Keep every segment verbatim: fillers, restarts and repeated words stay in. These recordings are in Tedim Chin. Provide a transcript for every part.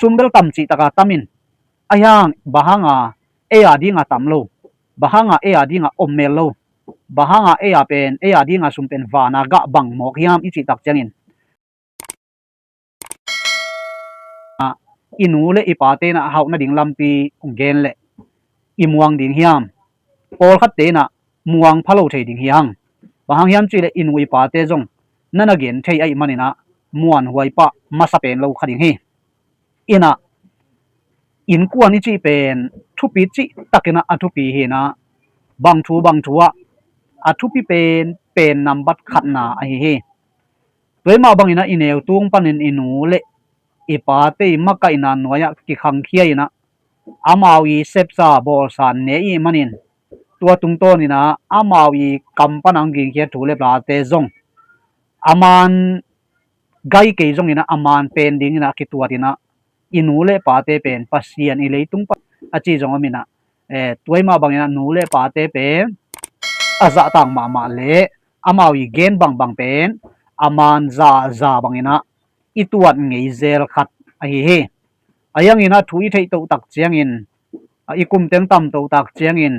Sum bel tam cih taka tam in, ahi hang bang hanga ei a dinga tam lo, bang hanga ei a dinga om mel lo, bang hanga ei a pen, ei a dinga sum pen vana gah bang mawk hiam i cih tak ciangin, i nu le i pate in a hauh nading lampi hong gen leh i muang ding hiam? Pawlkhatte in a muang pha lo thei ding hi hang. Bang hang hiam cihleh i nu i pate zong na na gen thei ahih manin a muanhuai pah masa pen lo kha ding hi. In a, innkuan i cih pen thupi cih takin a, a thupi hi in a, bang thu bang thu ah a thupi pen pen nambat khatna ahi hi. Tua ahih mah bangin a i neu tung panin i nu le i pate i makaihna nuai-ah kikhangkhia in a, amau i sepsa bawlsa ne i hih manin, tua tungtawnin a amau i kam pan a hong gingkhia thu le plate zong a man gai kei zongin a, a man pen dingin a kituat in a, i nu le pate pen Pasian i leitung pan a ci zong om in a, eh, tua ahih mah bangin a nu le pate pen a zahtak mahmah le amau i gen bangbang pen a man zaza bangin a i tuat ngei zel khat ahi hi. Ahi hangin a thu i theih toh tak ciangin, a i kum teng tam toh tak ciangin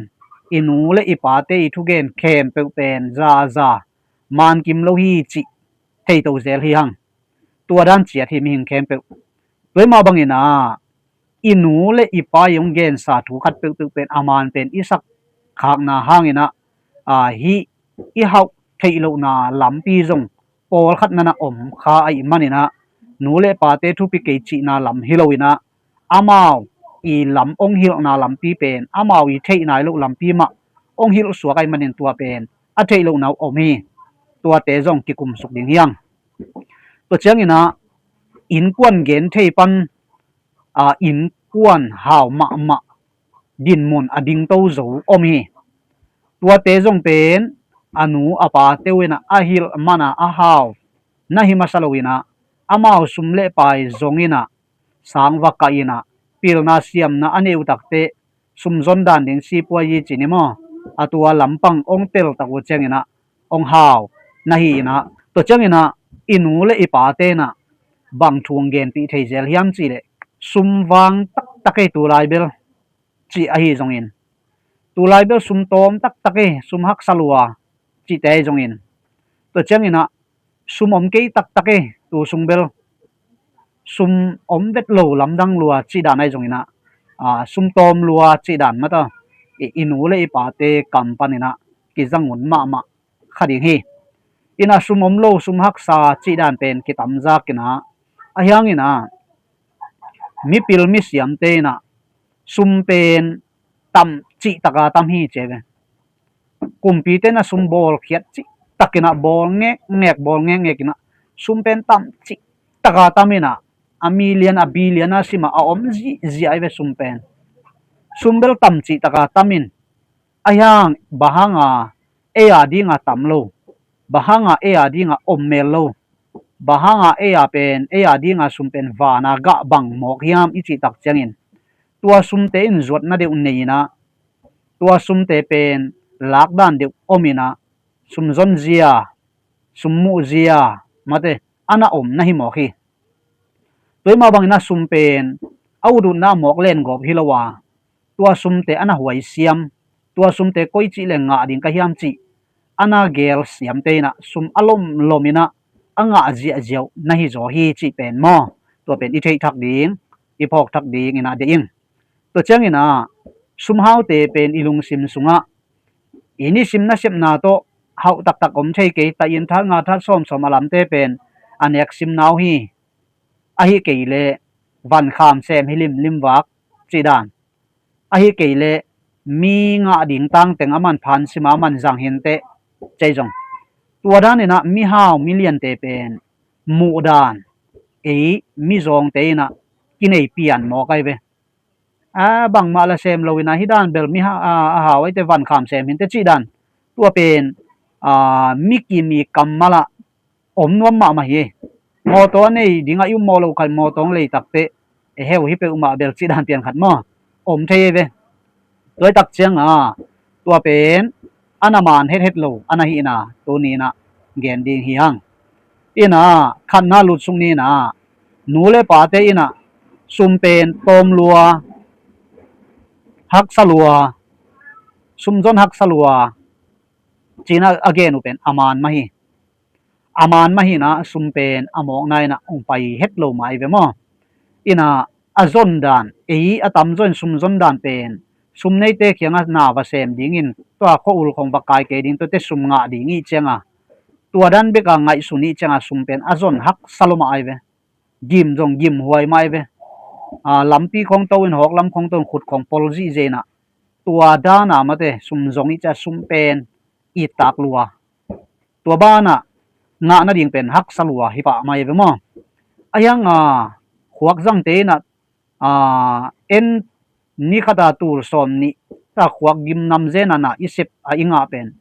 i nu le i pate i thugen khempeuh pen zaza man kim lo hi cih thei to zel hi hang. Tua dan ciat hi mihing khempeuh. Tua ahih mah bangin a i nu le i pa i hong gensa thu khat peuhpeuh pen a man pen i sak khakna hangin a, a, hih i hauh theih lohna lampi zong pawlkhat na na om kha ahih manin a, nu le pate thupi kei cihna lam hi loin a, amau i lam hong hilhna lampi pen amau i theih nai loh lampi mah hong hilh suak ahih manin tua pen a theih lohna uh om hi. Tuate zong kikumsuk ding hi hang. Tua ciangin a innkuan gen thei pan, a, innkuan hau mahmah dinmun a dingto zo om hi. Tuate zong pen a nu a pate uh in a a hilh man a a hau na hi masa loin a, amau sum le pai zongin a sang va kah in a, pilna siamna a neih uh takteh sum zon dan ding sipuai i ci ni maw, a tua lampang hong tel tak uh ciangin a hong hau na hi in a, tua ciangin a i nu le i pate in a bang thu hong genpih thei zel hiam cihleh, sum vang taktak ei tu lai bel cih ahi zongin, tu lai bel sum tawm taktak ei, sum haksa lua cihte ahi zongin, tua ciangin a sum om kei taktak ei, tu sung bel sum om vet lo lamdang lua cih dan ahi zongin a, a, sum tawm lua cih dan mata i, i nu le i pate kam panin a kizang un mahmah kha ding hi. In a sum om lo, sum haksa cih dan pen kitamzak in a, ahi hangin a mipil misiamte in a sum pen tam cih taka tam hi ci ve. Kumpite in a sum bawlkhiat cih takin a bawl ngekngek, bawl ngekngek in a sum pen tam cih taka tam in a, a million, a billion a sim a a om zihziah hi ve sum pen. Sum bel tam cih taka tam in, ahi hang bang hanga ei a dinga tam lo, bang hanga ei a dinga om mel lo, bang hanga ei a pen, ei a dinga sum pen vana gah bang mawk hiam i cih tak ciangin, tua sumte in zuatna deuh nei in a, tua sumte pen lakdan deuh om in a, sum zon zia, sum muh zia mate a na om na hi mawk hi. Tua ahih mah bangin a sum pen a ut utna a mawk len gawp hi lo a, tua sumte a na huai siam, tua sumte koi cih le ngah ding ka hiam cih a na gel siamte in a sum a lomlom in a a ngah ziahziah uh na hi zaw hi cih pen maw, tua pen i theih thak ding, i phawk thak ding in a deih ing. Tua ciangin a sum haute pen i lungsim sungah i nisim nasepna tawh hauh taktak om thei kei, tahin that nga that sawmsawm a lamte pen a nek simna uh hi. Ahi kei leh vankham sem hi limlim vak cih dan, ahi kei leh mi ngah ding tangteng a man phan sima a man zang hinteh cei zong, tua dan in a mihau miliante pen muh dan ei mizawngte in a kinei pian mawk ahi ve. A, bangmah la sem lo in a, hih dan bel mi ha, a, a hau aite vankham sem hinteh cih dan, tua pen, a, mi kim i kammal ah om nuam mahmah hi. Mawtaw a nei ding a i um mawh loh khat mawtaw hong lei takteh, e heu hi peuhmah bel cih dan pian khat maw om thei hi ve. Tua hi tak ciang a, tua pen a na man hethet lo a na hi in a, tuni in a gen ding hi hang. In a, khatna lutsuk ni in a, nu le pate in a Sum pen tawm lua, haksa lua, sumzon haksa lua, cina a gen uh pen a man mah hi. A man mah hi inah sum pen a mawkna inah hong pai het lo mah ahi ve maw? Inah a zon dan, ei a tamzaw in sum zon dan pen sum neite kiangah na va sem dingin tua khua ul khong va kai kei ding, tuate sum ngah ding ih cianga, tua dan beka ngaihsun ih cianga sum pen a zon haksa lo mah ahi ve. Gim zong gim huai mah ahi ve. Lampi khong to in, hawk lam khong to in, khut khong pol zihzia inah tua dana mate sum zong ih cia sum pen i tak lua. Tua banah ngah nading pen haksa lua hi pah mai ve maw? A hianga khuak zangte inah en ni khata tul sawm nih ta khuak gimnam zena na i sep a i ngah pen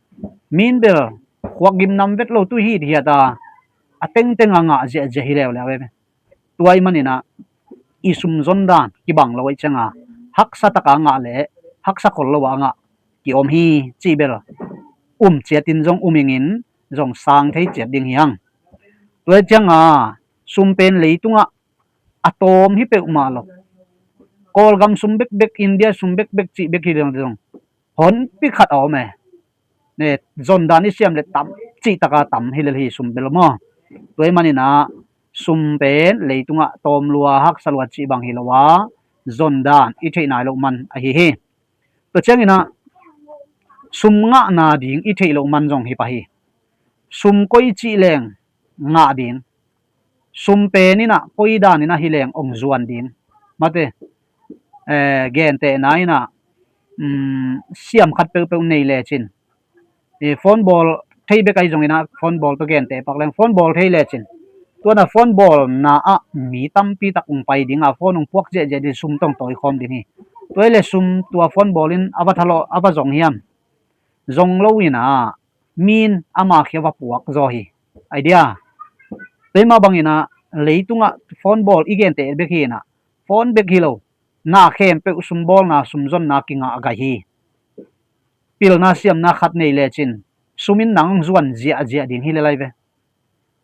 min bel khuak gimnam vet lo tu hi hiata a tengteng a ngah ziahziah hi leuleu ve. Tua ih maninah i sumzon dan kibang lo ih cianga haksa taka ngah le haksa khol lo a ngah kiom hi cih bel um ciatin zong um ingin zong sang thei ciat ding hi hang. Tua ih cianga sum pen leitungah a tawm hi peuhmah lo. Kawlgam sum bekbek, India sum bekbek cih bek hi ding zong honpi khat a om e. Zon dan i siam le tam cih taka tam hi lel hi sum bel maw? Tua ih maninah sum pen leitungah tawm lua haksa lua cih bang hi lo a, zon dan i theih nai loh man ahi hi. Tua cianginah sum ngahna ding i theih loh man zong hi pah hi. Sum koi cih leng ngah ding, sum pen inah koi dan inah hi leng hong zuan ding. Mate gentehna inah siam khat peuhpeuh nei lecin, phone bawl thei bek ahi zonginah phone bawl tawh genteh pak leng phone bawl thei lecin, tuana phone bawlna ah mi tampi tak hong pai dinga phone hong puak ziahziah ding, sum tawh hong tawikhawm ding hi. Tua ih le sum tua phone bawl in a va thalawh a va zong hiam? Zong lo inah min ama khia va puak zaw hi. Idea. Tua ih mah banginah leitungah phone bawl i genteh bek hi inah phone bek hi lo, na khempeuh sum bawlna sum zonna kingah a gai hi. Pilna siamna khat nei lecin sum in nang hong zuan ziahziah ding hi lel ahi ve.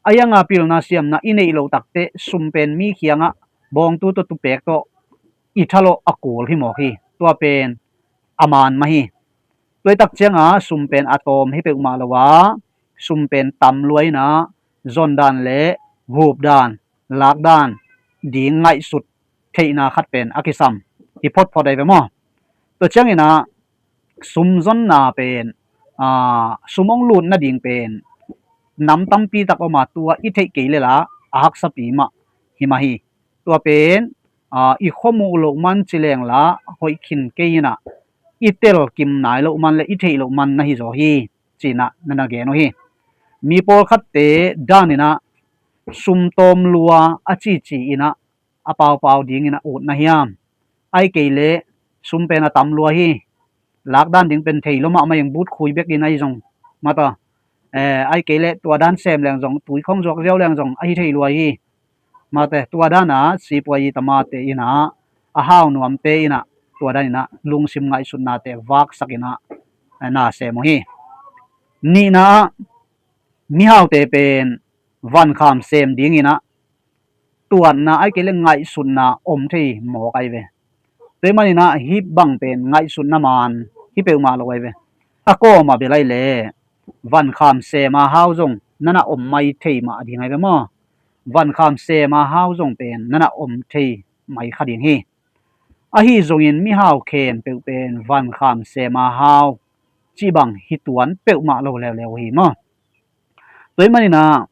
A hianga pilna siamna i neih loh takteh sum pen mi kiangah bawngtu tawh tupek tawh i thalawh a kul hi mawk hi. Tua pen a man mah hi. Tua ih tak cianga sum pen a tawm hi peuhmah lo a, sum pen tam lua inah zon dan le hup dan, lak dan ding ngaihsut theihna khat pen a kisam hi photphot ahi ve maw? Tua cianginah sum zonna pen sum hong lut nading pen nam tampi tak om a, tua i theih kei lela a haksapi mah hi mah hi. Tua pen i khuamuh loh man ci lengla hoih khin kei inah i telkim nai loh man le i theih loh man na hi zaw hi, cinah na na gen uh hi. Mi pawlkhatte daninah sum tawm lua a cici inah a paupau dinginah ut na hiam? Ai kei leh sum pen a tam lua hi. Lak dan ding pen thei lo mahmah ing, but khui bek in ahi zong mata. Ai kei leh tua dan sem leng zong, tui khong zuak ziau leng zong ahi thei lua hi. Mate tua dana sipuai i tamate inah a hau nuamte inah tua dan inah lungsim ngaihsutnate vaksak inah na sem uh hi. Nihna ah mihaute pen vankham sem dinginah tuatna ai kei le ngaihsutna om thei mawk ai ve. Tua ih maninah hih bang pen ngaihsutna man hi peuhmah lo ai ve. A kawmah bel ai le vankham sema hau zong nana om mai thei mah ding ai ve maw? Vankham sema hau zong pen nana om thei mai kha ding hi. Ahi zongin mihau khempeuh pen vankham sema hau cih bang hi tuan peuhmah lo leuleu hi maw? Tua ih maninah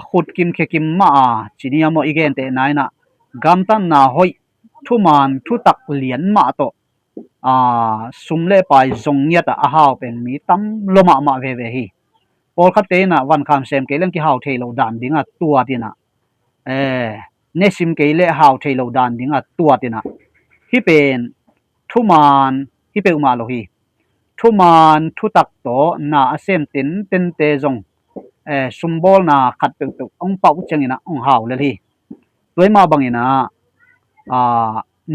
khutkim khekim mah a cini a maw i gentehna inah gamtatna hoih, thuman thutak lian mah tawh sum le pai zong ngiatah a hau pen mi tam lo mahmah veve hi. Pawlkhatte inah vankham sem kei leng kihau thei lo dan dingah tuat inah nesim kei le hau thei lo dan dingah tuat inah hih pen thuman hi peuhmah lo hi. Thuman thutak tawh na a sem tentente zong sumbawlna khat peuhpeuh hong pauh cianginah hong hau lel hi. Tua ih mah banginah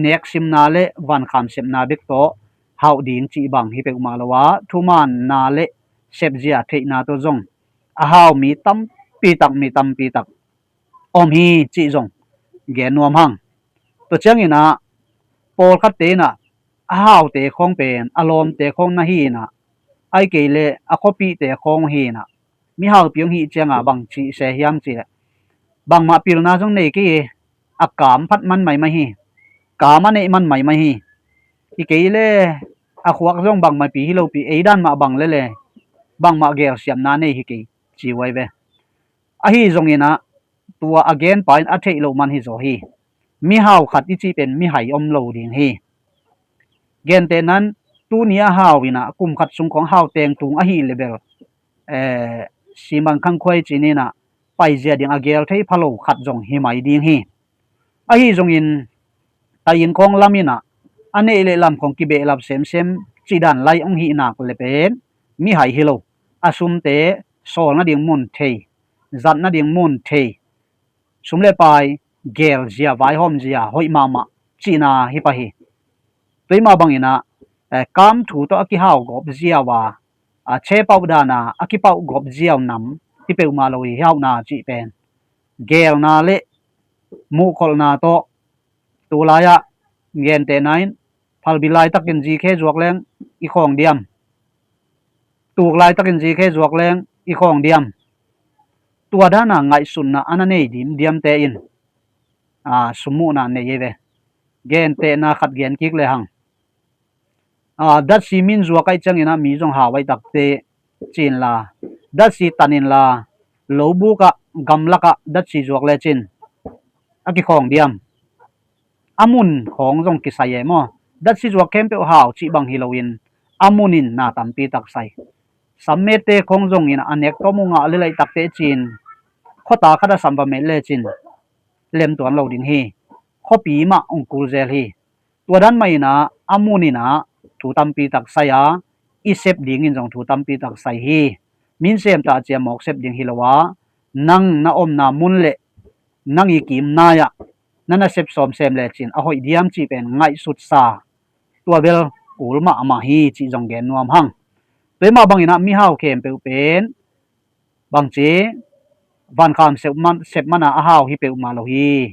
neksimna le vankham sepna bek tawh hauh ding cih bang hi peuhmah lo a, thumanna le sepzia theihna tawh zong a hau mi tampi tak, mi tampi tak om hi cih zong gen nuam hang. Tua ciangin ah pawlkhatte in ah a haute khawng pen a lawmte khawng na hi in ah, ahih kei leh a khuapihte khawng hi in ah, mihaupi hong hih ciangin bang ci se hiam cih leh, bangmah pilna zong nei kei hi, a kam phat man maimai hi, kam a neih man maimai hi. Hi kei leh a khuak zong bangmah pi hi lo pi, ei dan mah bang lele, bangmah gelsiamna nei hi kei, ci uh ahi ve. Ahi zongin ah tua a genpa in a theih loh man hi zaw hi. Mihau khat i cih pen mihai om lo ding hi. Gentehna in tuni a hau in ah kum khat sung khawng hau tengtung ahih leh bel, eh, siman khangkhuai ci-in ah paizia ding a gel thei pha lo khat zong hi mai ding hi. Ahi zongin taih inn khawng lam in ah a neih leh lam khawng kibehlap semsem cih dan lai hong hih nak leh pen mihai hi lo. A sumte sawl nading mun thei, zat nading mun thei, sum le pai gelzia, vaihawmzia hoih mahmah cihna hi pah hi. Tua mah bangin ah, eh, kam thu tawh a kihau gawp ziau a, a chepauh dan a a kipauh gawp ziau nam hi peuhmah lo hi. Hauhna cih pen gelna le muhkholhna tawh, tu lai-ah gentehna in phalbi laitakin zikhe zuak leng i khawng diam, tuk laitakin zikhe zuak leng i khawng diam, tua dan a ngaihsutna a na nei dimdiamte in, aa, summuhna nei hi ve. Gentehna khat gen kik lehang, aa, datsi min zuak ahih ciangin ah mi zong hau ahih takteh ci inla, datsi tan inla, lo buk ah, gamlak ah datsi zuak lecin a kikhawng diam? A mun khawng zong kisai e maw. Datsi zuak khempeuh hau cih bang hi loin a mun in na tampi tak sai. Sammette khawng zongin a nek tawm uh ngah lel ahih takteh ci-in khuata khat a sam va met lecin lem tuan lo ding hi. Khuapi mah hong kul zel hi. Tua dan mah in ah a mun in ah thu tampi tak sai a, i sep dingin zong thu tampi tak sai hi. Min sem ta ciang mawk sep ding hi lo a, nang na omna mun le nang i kim nai-ah na na sep sawm sem lecin a hoih diam cih pen ngaihsutsa, tua bel kul mahmah hi cih zong gen nuam hang. Tua mah bangin ah mihau khempeuh pen bangci, vankham sep man, sep man a a hau hi peuhmah lo hi.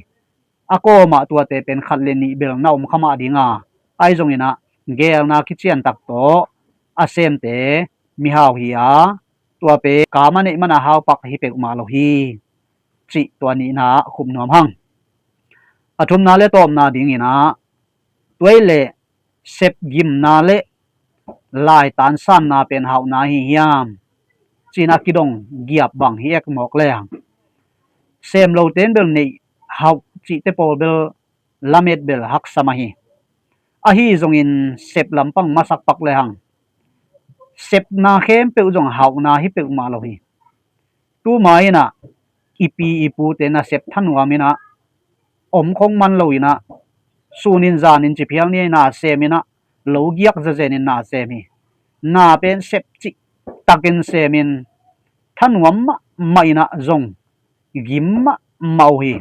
A kawmah tuate pen khat le nih bel na om kha mah ding a, ahi zongin ah gelna kician tak tawh a semte mihau hi a, tua pen kam a neih man a hau pak hi peuhmah lo hi, cih tua nihna ah khup nuam hang. A thumna le tawpna dingin ah, tua ahih leh sep gimna le laitan sanna pen hauhna hi hiam, ci-in a kidong giap bang hi ek mawk lehang, sem lote in bel neih hauh cihte pawl bel lamet bel haksa mah hi. Ahi zongin sep lampang masak pak lehang, sepna khempeuh zong hauhna hi peuhmah lo hi. Tuma in ah i pi i pute nasep thanuam in ah om khong man lo in ah, sunin zanin ci phial ni-a na sem in ah, lo giak zazen in na sem hi. Na pen sep cihtakin semin thanuam mahmah in ah zong gim mahmah uh hi.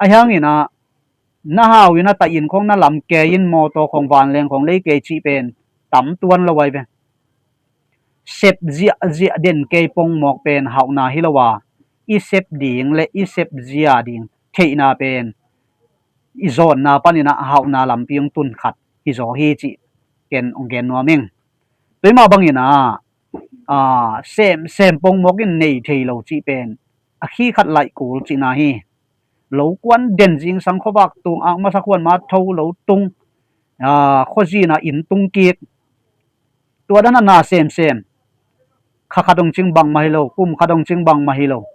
Ahi hangin ah na hau in ah taih inn khong na lam kei in, mawtaw khong, vanleng khong lei kei cih pen tam tuan lo ahi ve. Sep ziahziah den kei pongmawk pen hauhna hi lo a, i sep ding le i sep zia ding theihna pen i zawnna panin ah hauhna lampi hong tun khat hi zaw hi cih ken hong gen nuam ing. Tua mah bangin ah, aa, sem, sem pongmawk in nei thei lo cih pen a khi khat laih kul cihna hi. Lo kuan den zingsang, khuavak tung, akmasa khuan ma tho lo tung, aa, khuazin ah inn tung kik, tua dan a na semsem, kha khat hong cing bangmah hi lo, kum khat hong cing bangmah hi lo,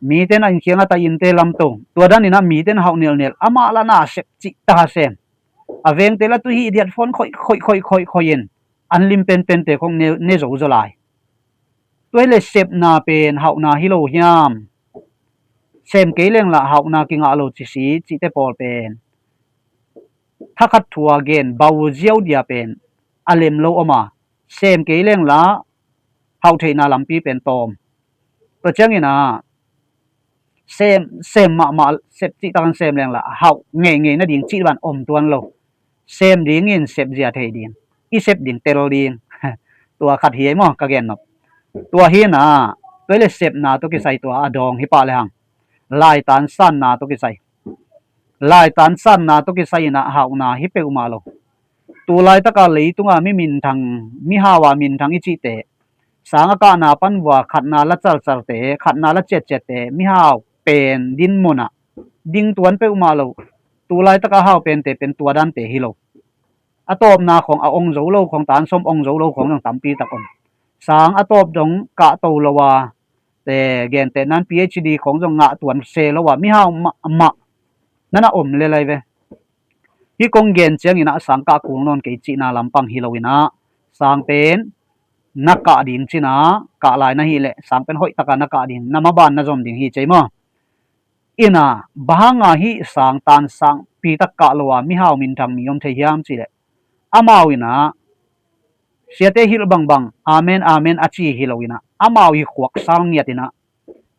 mite na inn kiang a taih innte lamto, tua dan in ah mite na hauh nelnel, amah lah na sep cihtak a sem, a vengte lah tu hi diat phone khoih khoih khoih khoih khoih in an lim penpente khong ne, ne zo zaw lai. Tua ahih leh sepna pen hauhna hi lo hiam? Sem kei leng lah hauhna kingah lo ci si cihte pawl pen thakhat thu a gen bau ziau dia pen a lem lo om a, sem kei leng lah hauh theihna lampi pen tawm. Tua ciangin ah sem, sem mahmah, sep cihtakin sem leng lah hauh ngeingei nading cih bang om tuan lo. Sem dingin sep zia thei ding, i sep ding tel ding. Tua khat hi ei maw ka gen nop. Tua hi in ah, tua ahih leh sepna tawh kisai tua a dawng hi pah lehang, laitan sanna tawh kisai. laitan sanna tawh kisai-in ah hauhna hi peuhmah lo. Tu laitaka leitunga mi minthang, mihau a minthang i cihte, sang a kahna pan vua khatna la calcalte, khatna la ciatciatte, mihau pen dinmunah ding tuan peuhmah lo. Tu laitaka hau pente pen tua dante hi lo. A tawpna khawng a ong zo lo khawng, tan sawm ong zo lo khawng zong tampi tak om. Sang a tawp dong kahto lo a, te, gentehna in PhD khawng zong ngah tuan se lo a, mihau mahmah na na om lel ahi ve. Hih kong gen ciangin ah sang kah kul nawn kei cihna lampang hi loin ah, sang pen na kah ding cin ah, kah lai na hih leh sang pen hoih taka na kah ding, na maban na zom ding hi cei maw? Inah, bang hanga hih sang tan sangpi tak kah lo a mihau minthang mi om thei hiam cih leh, amau inah siate hilh bangbang amen amen a ci hi lo inah, amau hi khuak sal ngiat inah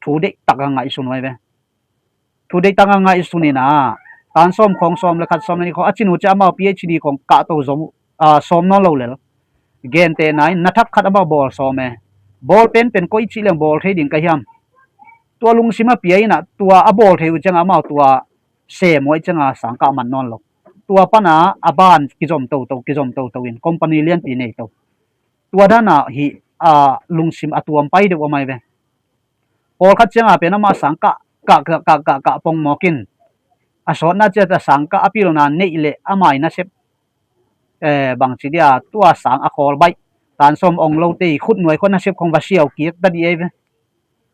thu deih taka ngaihsun uh ahi ve. Thu deih taka ngaihsun inah, tan sawm khawng, sawm le khat, sawm le nih khawng a cin uh ciah amau PhD khawng kahto zo, a, sawm nawn lo lel. Gentehna in na thak khat amau bawl sawm e. Bawl penpen koi cih leng bawl thei ding ka hiam? Tua lungsim a pia inah tua a bawl thei uh ciangah amau tua sem uh ahi ciangah sang kah man nawn lo. Tua pana a ban kizom toto, kizom toto in company lianpi nei to. Tua dana hih, a, lungsim a tuam pai deuh a mai ve. Pawlkhat cianga pen amah sang kah, kah, kah, kah, kah, kah pongmawk in, a sawtna ciat a sang kah a pilna neih leh amah i nasep, eh, bangci dia tua sang a khawl baih, tan sawm ong lote i khutnuai khua nasep khong va siau kik ta dih ei ve.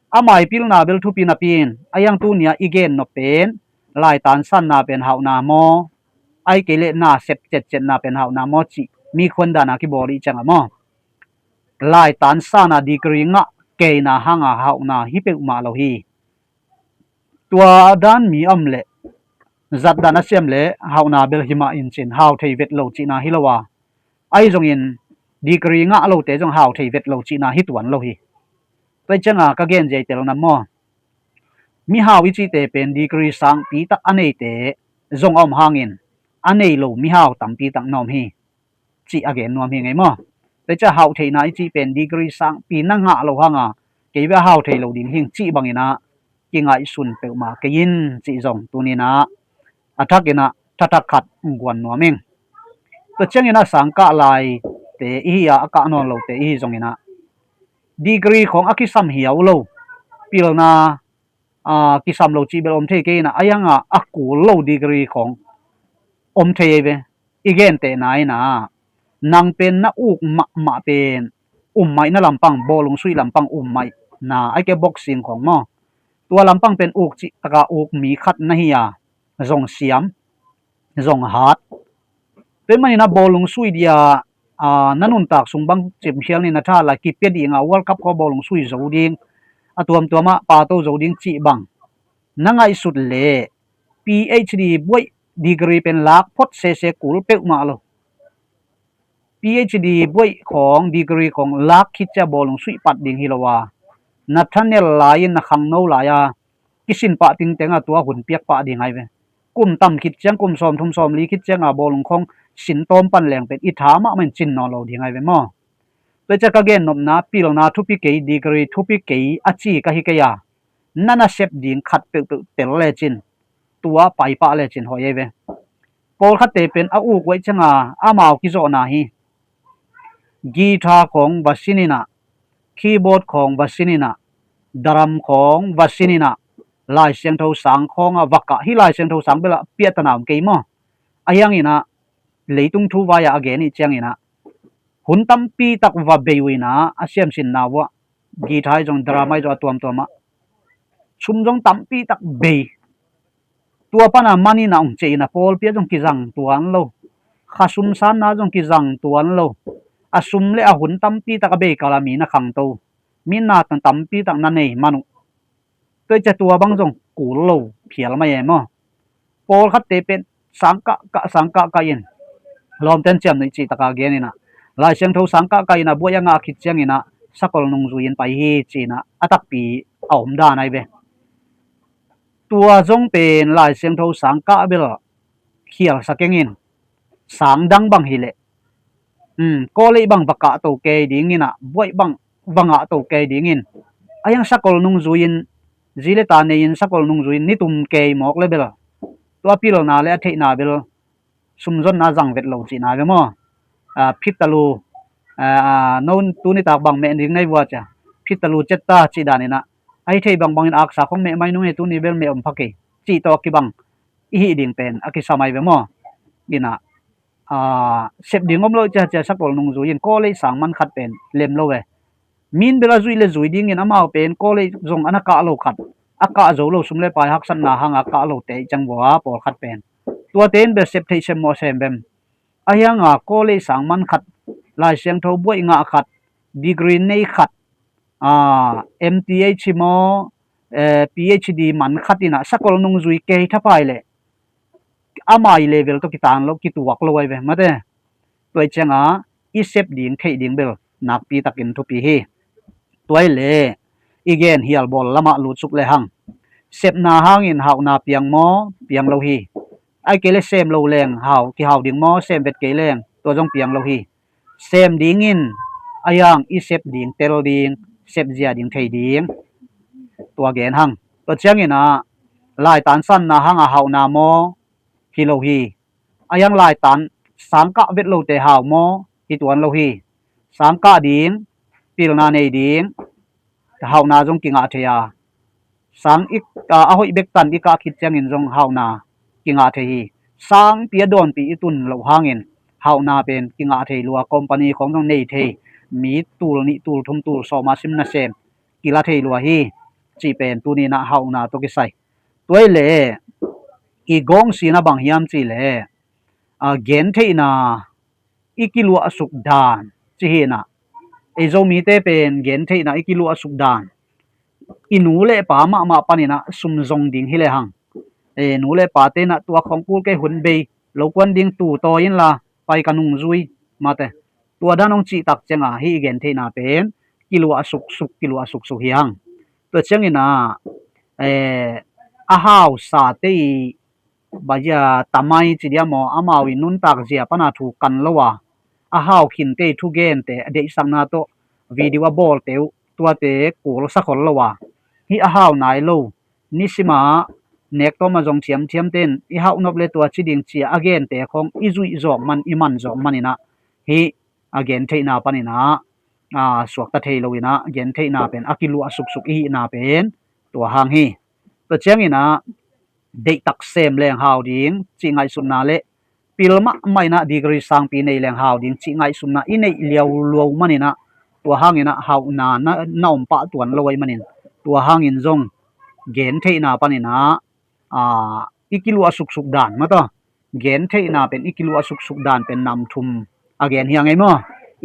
Amah i pilna bel thupi napi in, a hiang tunia i gen nop pen laitan sanna pen hauhna maw, ai kei leh nasep cetcetna pen hauhna maw cih mi khuan dana kibawl ih cianga maw, laitan sana degree ngah keina hanga hauhna hi peuhmah lo hi. Tua dan mi a om leh, zat dan a siam leh hauhna bel hi mah in cin hau thei vet lo cihna hi lo a, ahi zongin degree ngah lote zong hau thei vet lo cihna hi tuan lo hi. Tua ih cianga ka gen ziai tel nam maw? Mihau i cihte pen degree sangpi tak a neite zong a om hangin a nei lo mihau tampi tak na om hi, cih a gen nuam hi ngei maw? Tua ih ciah hauh theihna i cih pen degree sangpi na ngah lo hanga kei ve a hau thei lo ding hing cih banginah kingaihsun peuhmah kei in cih zong tuninah a thakinah thathak khat guan nuam ing. Tua cianginah sang kah laite ihi a, a kah nawn lote ihi zonginah degree khawng a kisam hiau lo, pilna, a, kisam lo cih bel om thei kei inah, a hianga a kul lo degree khawng om thei ei ve. I gentehna inah nang pen na uk mahmah pen um maihna lampang, bawlung suih lampang um maihna, ai kei boxing khawng maw, tua lampang pen uk cihtaka uk mi khat na hi a, zong siam, zong hat. Tua ih maninah bawlung sui dia, a, na nuntak sung bang cimhial ni na tha la kipia dinga World Cup khaw bawlung sui zo ding, a tuamtuamah pato zo ding cih bang na ngaihsut leh PhD buaih degree pen lak phot sese kul peuhmah lo. PhD buaih khawng, degree khawng lak khit cia bawlung suih pat ding hi lo a, na thanel lai-in na khangno lai-a kisin pah tingtenga tua hun piak pah ding ai ve. Kum tam khit ciang, kum sawm thum sawm li khit cianga bawlung khawng sin tawm pan leng pen i tha mahmah in cin nawn lo ding ai ve maw? Tua cia ka gen nopna, pilna thupi kei, degree thupi kei a ci ka hi kei a, na nasep ding khat peuhpeuh tel lecin, tua paipah lecin hoih ei ve. Pawlkhatte pen a uk uaih cianga amau kizawhna hi. Guitar khawng va sininah, keyboard khawng va sininah, drum khawng va sininah, Lai Siangtho sang khawnga va kah hi. Lai Siangtho sang belah piahtana om kei maw? A hianginah leitung thu vai-ah a gen ih cianginah hun tampi tak va bei uh inah a siamsinna uah guitar ih zong, drum ih zong a tuamtuamah sum zong tampi tak bei. Tua pana maninah hong ceh inah pawlpi ah zong kizang tuan lo, khasum sanna zong kizang tuan lo. A sum le a hun tampi tak a bei kala mi na khangto, mi na tampi tak na nei man uh. Tua ih cia tua bang zong kul lo phial mai e maw? Pawlkhatte pen sang kah kah, sang kah kah in, lawmten ciamnuih cihtaka geninah Lai Siangtho sang kah kah inah buaih a ngah khit cianginah sakol nungzui-in pai hi cinah a takpi a om dan ai ve. Tua zong pen Lai Siangtho sang kah bel khialsa kengin, sang dang bang hileh, um, kawleih bang va kahto kei dinginah buaih bang va ngahto kei dingin, a hiang sakol nungzui-in, zi le ta nei-in sakol nungzui-in nitum kei mawk le bel Tua pilna le a theihna bel sumzonna zang vet lo cihna ve maw? Phitalu, no tuni tak bang meh ding nei vua cia, phitalu cet ta cih daninah, ahi thei bangbangin aksa khong meh mai nung hi, tuni bel meh om pha kei cih tawh kibang i hih ding pen a kisa mai ve maw? Inah sep ding om lo cia cia sakol nungzui in college sang man khat pen lem lo ve. Min bel a zuih le zui dingin amau pen college zong a na kah lo khat, a kah zo lo, sum le pai haksatna hanga kah lo te i cang vua pawlkhat pen. Tuate in bel sep theih semmawh sem bem. A hianga college sang man khat, Lai Siangtho buaih ngah khat, degree nei khat, M T H hi maw, P H D man khat inah sakol nungzui kei thapai leh amai level tawh kitan lo, kituak lo ai ve mate. Tua i cianga i sep ding theih ding bel nakpi takin thupi hi. Tua i le i gen hial bawl lamah lutsuk le hang, sepna hangin hauhna piang maw? Piang lo hi. Ai kei le sem lo leng hau, kihau ding maw? Sem vet kei leng tua zong piang lo hi. Sem dingin a hiang i sep ding tel ding, sep zia ding thei ding, tua gen hang. Tua cianginah laitan sanna hanga hauhna maw? Hi lo hi. A hiang laitan sangkah vet lote hau maw? Hi tuan lo hi. Sangkah ding, pilna nei ding hauhna zong kingah thei a, sang i a hoih bek tan i kah khit ciangin zong hauhna kingah thei hi. Sangpi a dawnpi i tun loh hangin hauhna pen kingah thei lua, company khong zong nei thei, mi tul nih tul thum tul sawma sim nasem kila thei lua hi. Cih pen tuninah hauhna tawh kisai. Tua i le i gawng sina bang hiam cih le gen theihna i kiluahsuk dan ci hinah. Ei Zomite pen gen theihna i kiluahsuk dan, i nu le pa mahmah paninah sum zong ding hi le hang. Nu le pate inah tua khong kul kei, hun bei lo kuan ding, tu tawi inla pai ka nungzui mate, tua dan hong cihtak cianga hih i gen theihna pen kiluahsuksuk kiluahsuksuk hi hang. Tua cianginah a hausate i baia tamai ci dia maw, amau i nuntak zia pana thu kan lo a, a hau khinte i thugente a deihsakna tawh video a bawlte uh, tuate kul sakhol lo a, hih a hau nai lo, nisima nektawma zong thiamthiamte in i hauhnop le tua ci ding cia a gente khong i zuih zawk man, i man zawk maninah hih a gen theihna paninah suakta thei loinah gen theihna pen a kiluahsuksuk i hihna pen tua hang hi. Tua cianginah deihtak sem leng hau ding cih ngaihsutna le pil mahmah inah degree sangpi nei leng hau ding cih ngaihsutna i neih liauluau maninah tua hanginah hauhna na om pah tuan lo ahi manin tua hangin zong gen theihna paninah i kiluahsuksuk dan mataw. Gen theihna pen i kiluahsuksuk dan pen nam thum a gen hi a ngei maw?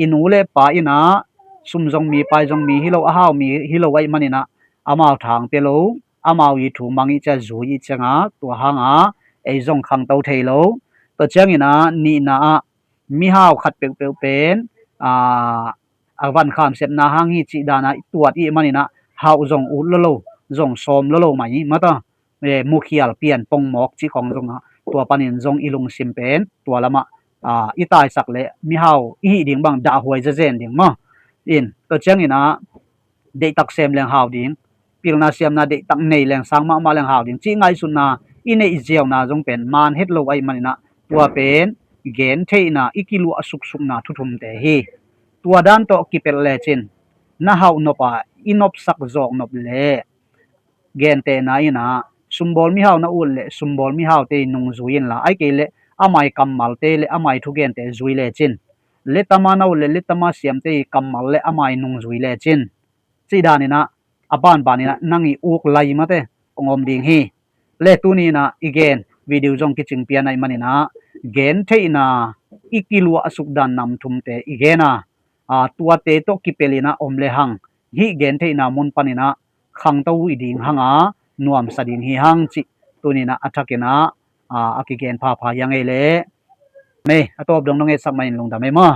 I nu le pa inah sum zong mi, pai zong mi hi lo, a hau mi hi lo ahi maninah amau thang pia lo, amau i thu mang i cia zui i cianga tua hanga ei zong khangto thei lo. Tua cianginah nihna ah mihau khat peuhpeuh pen a van khamsepna hang hi cih dana i tuat i maninah hauh zong ut lo lo, zong sawm lo lo mai mata, mukhial pian pongmawk cih khong zongah tua panin zong i lungsim pen tua lamah i taisak le mihau i hih ding bang dahhuai zezen ding maw? In tua cianginah deihtak sem leng hau ding, pilna siamna deihtak nei leng sang mahmah leng hau ding cih ngaihsutna i neih ziauna zong pen man het lo ahi maninah tua pen gen theihna i kiluah suksukna thuthumte hi. Tua dan tawh kipelh lecin na hauh nop a i nopsak zawk nop le gentehna inah sumbawl mihau na ut le sumbawl mihaute i nungzui inla ai kei le amai kammalte le amai thugente zui lecin letama na ut le letama siamte i kammal le amai nungzui lecin cih daninah a banbaninah nang i uk lai mate hong om ding hi. Le tuninah i gen video zong kicing pian ahi maninah gen theihna i kiluah a sukdan nam thumte i gen a, tuate tawh kipelinah om le hang hih gen theihna mun paninah khangto i ding hanga nuamsa ding hi hang cih tuninah a thakinah a kigen phapha hi a ngei le. Mei a tawp dong dong etsak mahin lungdam ei maw?